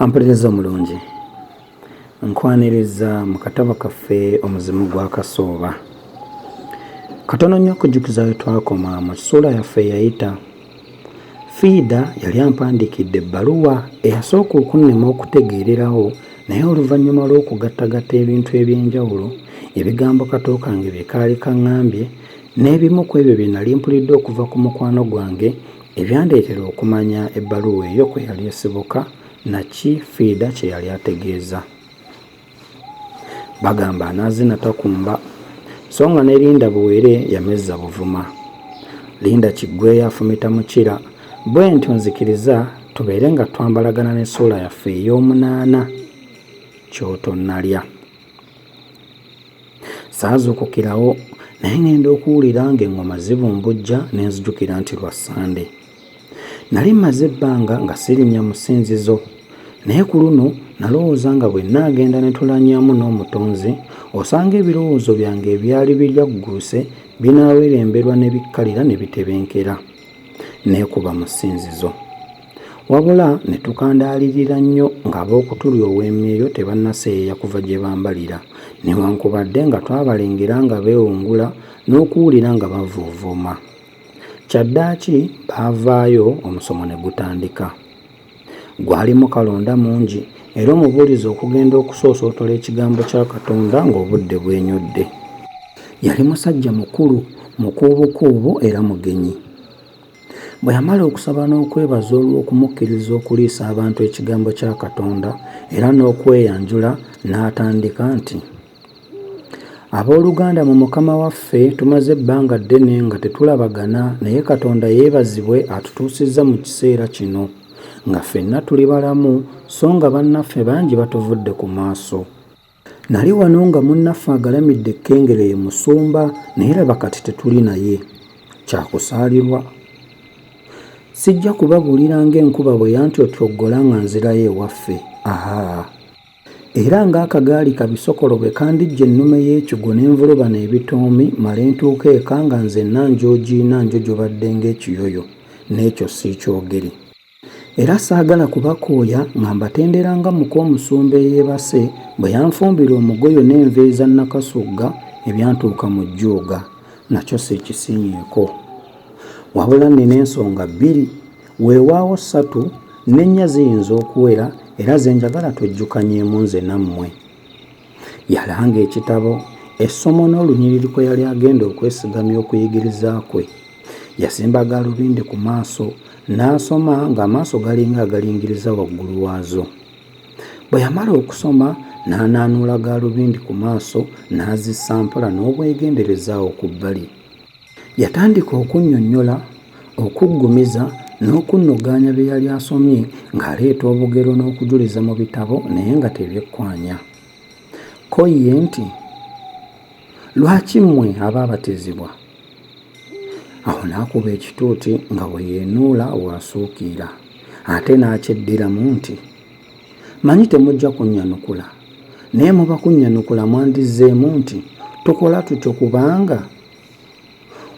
Ampuliriza omulungi, nkwaniriza mu katabo kaffe Omuzimu gwa Kasooba. Katono nnyo okujjukiza we twakoma mu ssuula yaffe eyayita. Fiida yali ampandiikidde ebbaluwa eyasooka okunnema okutegeererawo naye oluvannyuma lw'okugattagatta ebintu eby'enjawulo, ebigambo kato kange bye kaali kaŋŋambye n'ebimu ku ebyo bye nali mpulidde okuva ku mukwano gwange ebyandeetera okumanya ebbaluwa eyo kwe yali esibuka na ki Fiida kye yali ategeeza. Bagamba anaazina takumba so nga ne Linda Buwere yamezza Buvuma. Linda kiggweeyo afumita mukira. Bwentyo nzikiriza tubeere nga twambalagana n'essuula yaffe ey'omunaana Ky'otonnalya. Saazuukukirawo naye ng'enda okuwulira ng'eŋŋoma zibumbujja ne nzijukira nti lwa Ssande. Nali mmaze ebbanga nga sirinnya mu ssinzizo naye ku luno nalowooza nga bwe nnaagenda ne tulanyamu n'Omutonzi osanga ebirowoozo byange ebyali biryagguuse binaaweremberwa ne bikkalira ne bitebenkera. Neekuba mu ssinzizo. Wabula ne tukandaalirira nnyo ng'ab'okutulyowa emyoyo tebannaseeyeeya kuva gye bambalira, newankubadde nga twabalengera nga beewungula n'okuwulira nga bavuuvuuma. Kyaddaaki baavaayo omusomo ne gutandika. Gwalimu kalonda mungi era omubuulizi okugenda okusoosootola ekigambo kya Katonda ng'obudde bwenyodde. Yali musajja mukulu, mukuubukuubu era mugenyi. Bwe yamala okusaba n'okwebaza olw'okumukkiriza okuliisa abantu ekigambo kya Katonda era n'okweyanjula n'atandika nti, Abooluganda mu Mukama waffe tumaze ebbanga ddene nga tetulabagana naye Katonda yeebazibwe atutuusizza mu kiseera kino nga ffenna tuli balamu so nga bannaffe bangi batuvudde ku maaso. Nali wano nga munnaffe agalamidde e Kkengere ye musumba naye laba kati tetuli naye. Kyakusaalirwa. Sijja kubabuulira ng'enkuba bwe yantyotyoggola nga nzirayo ewaffe. Ahaa. Era ng'akagaali kabisokolo bwe kandijja ennume y'ekigwo ne nvulubana ebitoomi mmale ntuuke eka nga nzenna njoogiina njojobadde ng'ekiyoyo, n'ekyo siikyogere. Era saagala kubakooya nga mbatendera nga muk'omusumba eyeebase bwe yanfumbira omugoyo n'enva eza nnakasugga ebyantuuka mu jjuuga, nakyo siikisiimyeko. Wabula nnina ensonga bbiri, weewaawo ssatu, n'ennya ziyinza okuwera era ze njagala twejjukanyeemu nze nammwe. Yalanga ekitabo, essomo n'olunyiriri kwe yali agenda okwesigamya okuyigiriza kwe. Yasimba gaalubindi ku maaso n'asoma ng'amaaso galinga agalingiriza waggulu waazo. Bwe yamala okusoma n'anaanuula gaalubindi ku maaso n'azissa mpola n'obwegendereza awo ku bbali. Yatandika okunnyonnyola, okuggumiza n'okunnogaanya bye yali asomye ng'aleeta obugero n'okujuliza mu bitabo naye nga tebyekkwanya. Ko ye nti, Lwaki mmwe abaabatizibwa? Awo n'akuba ekituuti nga bwe yeenuula bw'asuukiira, ate n'akyeddiramu nti, Mmanyi temujja kunnyanukula, naye muba kunnyanukula mwandizzeemu nti, Tukola tutyo kubanga.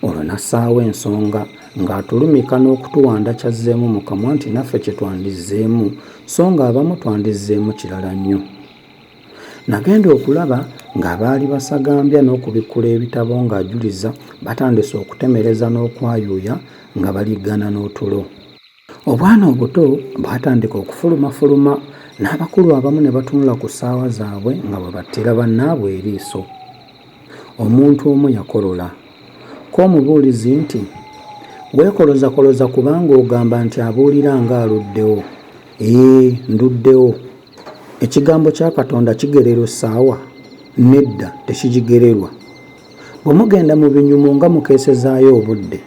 Olwo n'assaawo ensonga ng'atulumika n'okutuwanda ky'azzeemu mu kamwa nti naffe kye twandizzeemu, so ng'abamu twandizzeemu kirala nnyo. Nagenda okulaba ng'abaali basagambya n'okubikkula ebitabo ng'ajuliza batandise okutemereza n'okwayuuya nga baliggana n'otulo. Obwana obuto bwatandika okufulumafuluma n'abakulu abamu ne batunula ku ssaawa zaabwe nga bwe battira bannaabwe eriiso. Omuntu omu yakolola. Ko omubuulizi nti, Weekolozakoloza kubanga ogamba nti abuulira ng'aluddewo. Ee, nduddewo. Ekigambo kya Katonda kigererwa essaawa? Nedda, tekigigererwa. Bwe mugenda mu binyumu nga mukeesezaayo obudde.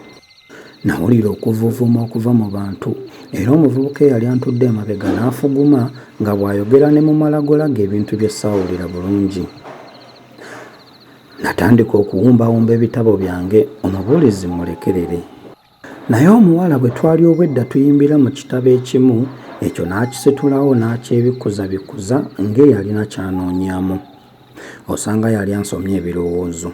Nawulira okuvuuvuuma okuva mu bantu era omuvubuka eyali antudde emabega n'afuguma nga bw'ayogera ne mu malagolago ebintu bye saawulira bulungi. Natandika okuwumbawumba ebitabo byange omubuulizi mmulekerere. Naye omuwala bwe twali obwedda tuyimbira mu kitabo ekimu ekyo n'akisitulawo n'akyebikkuzabikkuza ng'eyalina ky'anoonyaamu. Osanga yali ansomye ebirowoozo.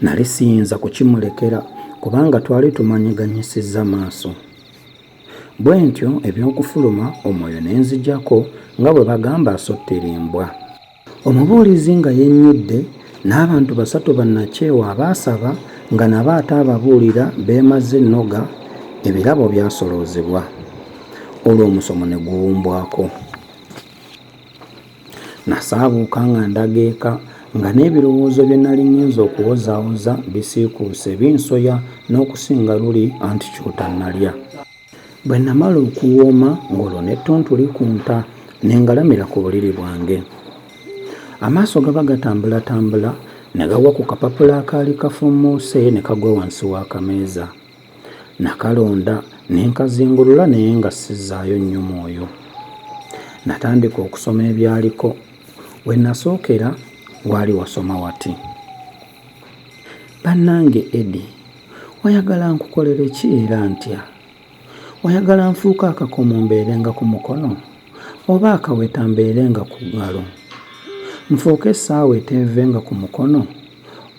Nali siyinza kukimulekera kubanga twali tumanyiganyisizza maaso. Bwentyo eby'okufuluma omwoyo ne nzigyako nga bwe bagamba asottera embwa. Omubuulizi nga yennyudde n'abantu basatu bannakyewa abaasaba nga nabo ate ababuulira beemaze ennoga, ebirabo byasoloozebwa. Olwo omusomo ne guwumbwako. Nasaabuuka nga ndaga eka nga n'ebirowoozo bye nali ŋŋenze okuwozaawoza bisiikuuse binsoya n'okusinga luli anti ky'otannalya. Bwe namala okuwooma ng'olwo n'ettuntu likunta ne ngalamira ku buliri bwange. Amaaso gaba gatambulatambula ne gagwa ku kapapula akaali kafummuuse ne kagwa wansi w'akameeza. Nakalonda ne nkazingulula naye nga sizzaayo nnyo mwoyo. Natandika okusoma ebyaliko. We nasookera waali wasoma wati. Bannange Eddie, oyagala nkukolere ki era ntya? Oyagala nfuuke akakomo mbeerenga ku mukono oba akaweta mbeerenga ku ngalo? Nfuuke essaawa eteevenga ku mukono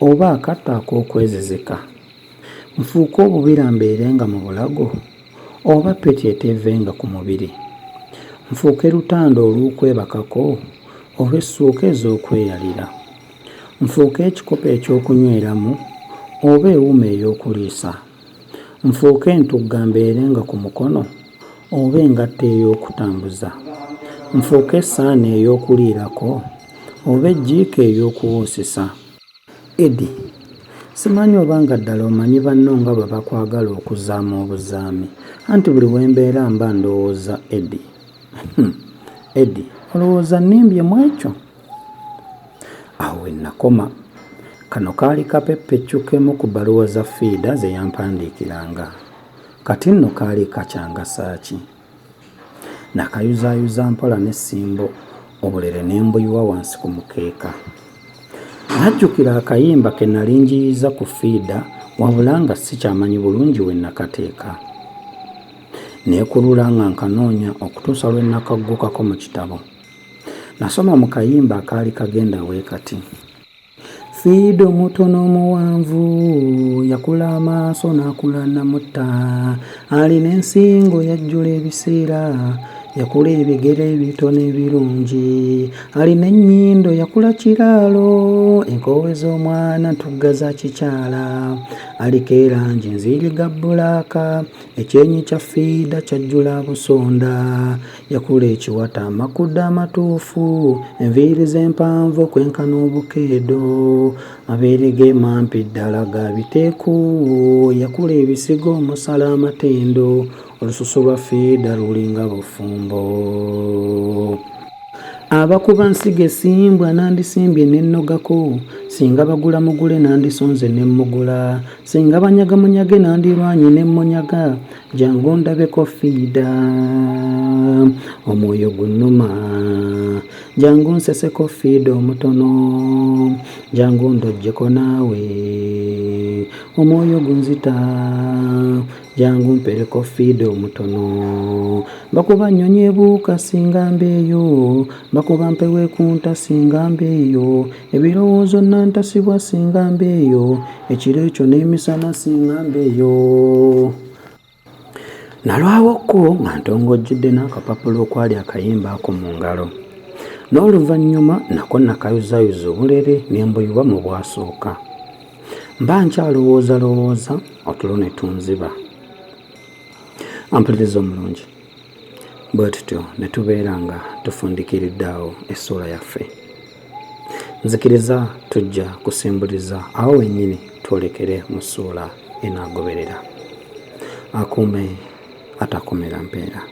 oba akatto ak'okwezizika? Nfuuke obubira mbeerenga mu bulago oba ppeti eteevenga ku mubiri? Nfuuke lutanda olw'okwebakako oba essuuka ez'okweyalira? Nfuuke ekikopo eky'okunyweramu oba ewuma ey'okuliisa? Nfuuke entugga mbeerenga ku mukono oba engatto ey'okutambuza? Nfuuke essaani ey'okuliirako oba ejjiiko ey'okuwuusisa? Eddie, simanyi oba nga ddala omanyi banno nga bwe bakwagala okuzaama obuzaami anti buli we mbeera mba ndowooza Eddie. Hmm. Eddie, olowooza nnimbye mu ekyo? Awo we nnakoma. Kano kaali kapeppeccu k'emu ku bbaluwa za Fiida ze yampandiikiranga. Kati nno kaali kakyangasa ki? Nakayuzaayuza mpola n'essimbo obulere ne mbuyiwa wansi ku mukeeka. Najjukira akayimba ke nali njiyiza ku Fiida wabula nga sikyamanyi bulungi we nakateeka. Neekulula nga nkanoonya okutuusa lwe nakaggukako mu kitabo. Nasoma mu kayimba akaali kagenda bwe kati. Fiido mutono muwanvu yakula amaaso n'akula namutta alina ensingo yajjula ebiseera yakula ebigere ebitono ebirungi alina ennyindo yakula kiraalo enkoowe z'omwana ntugga za kikyala aliko erangi nziiriga bbulaaka ekyenyi kya Fiida kyajjula busonda Yakula ekiwato amakudde amatuufu, enviiri ze mpanvu okwenkana obukeedo, amabeere ge mampi ddala ga biteeku. Yakula ebisigo omusala amatendo, olususu lwa Fiida lulinga bufumbo. Abakuba nsigo esimbwa nandisimbye ne nnogako, singa bagula mugule nandisonze ne mmugula, singa banyaga munyage nandirwanye ne mmunyaga, jangu ondabeko Fiida, omwoyo gunnuma, jangu nseseko Fiida omutono, jangu ndojjeko naawe, omwoyo gunzita. Jangu mpereko Fiida omutono. Bakuba nnyonyi ebuuka singa mbeeyo, bakuba mpewo ekunta singa mbeeyo, ebirowoozo nantasibwa singa mbeeyo, ekiro ekyo n'emisana singa mbeeyo. Nalwawokko nga ntongojjedde n'akapapula okwali akayimba ako mu ngalo. N'oluvannyuma nako nakayuzayuza obulere ne mbuyiwa mu bwasooka. Mba nkyalowoozalowooza otulo ne tunziba. Ampuliriza omulungi, bwe tutyo ne tubeera nga tufundikiridde awo essuula yaffe. Nzikiriza tujja kusimbuliza awo wennyini twolekere mu ssuula enaagoberera. Akuume atakuumira mpeera.